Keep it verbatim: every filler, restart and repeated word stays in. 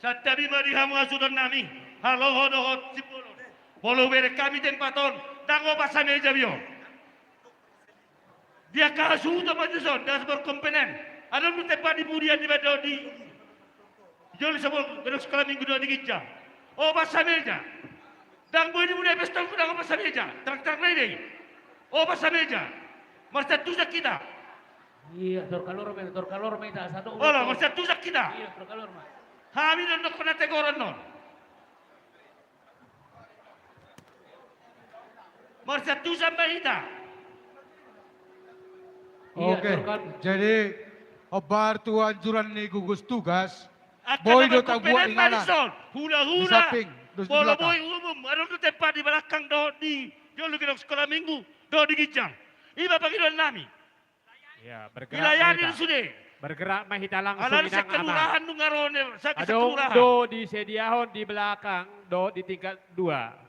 Santabi ma di hamu hasuhuton nami, haloho dohot sibolon. Molo hubereng hami tempat on, ndang opat sameja be on. Di angka hasuhuton ma dison, das berkompenen. Adong do tempat di pudian di bando di. Jolo sabo gedung sekolah minggu dohot di ginjang. Opat sameja. Ndang boi di pudian pesta, ndang opat sameja. Terang-terang nai dei. Opat sameja. Marsantusan hita. Iya, tor kalor ma, tor kalor ma hita, asa do. Olo, marsantusan hita. Iya, tor kalor ma. Hami do ndang pernah tegoron non. Marsantusan ma hita. Iya, oke, tor kalor. Jadi, hombar tu anjuran ni gugus tugas. Angka boi do tabuat inganan. Hula-hula, di samping, di belakang. Molo boi umum, adong do tempat di belakang dohot di jolo gedung sekolah minggu dohot di ginjang. I ma pangidoan nami. Ya, bergerak ma hita. Dilayani do sude. Bergerak ma hita langsung. Alani sian kelurahan nunga ro ne, sian kelurahan. Adong do disediahon di belakang dohot di tingkat dua.